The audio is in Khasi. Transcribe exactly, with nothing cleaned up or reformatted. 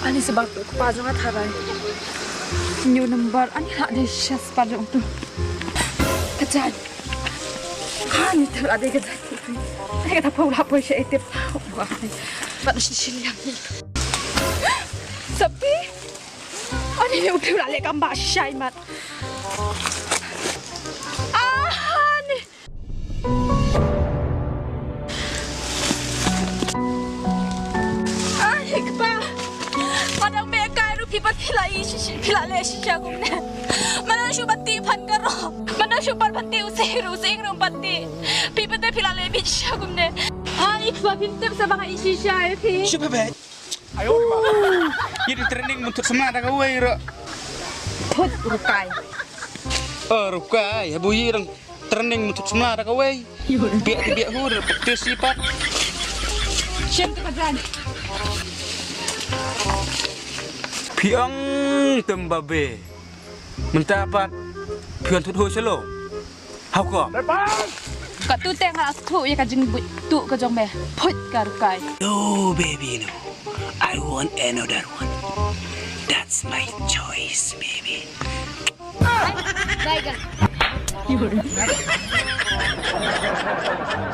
Ani saba tu kpa jong nga tharai. New number ani la dei sha spa jong tu. Ka jai. Ani tu la dei ka jai. Ani ka ta pau la poi sha etip. Wah. Pat shi shi liang. Sapi. Ani ni utu la le kam ba shai mat. Ani. Ai, kpa. Mano me kai ruh phi pat phi la i shi shi, phi la leh shisha kumne. Mano shu pat ti phan karo. Mano shu pat phan ti u seh ruh, u seh ruh pat ti. Phi pat te phi la leh bit shisha kumne. Ai, kpa phin tip sa ba nga i shisha ïa phi. Shu pat. Ayo ma. Ïa dei training mynta samla da kawei ruh. Phut rukai. Oh, rukai, ha bu ïa dang training mynta samla da kawei. Biak ti biak hu, da practice ïa pat. Shem tu ka jan. Phi ong tem babe. Mynta pat phi wan thut hu shalom. Hau ko. Ka tu te nga la shu ïa ka jingbuit tu ka jong me. Phut ka rukai. No, baby, no. I want another one. That's my choice, baby. Bye, guys.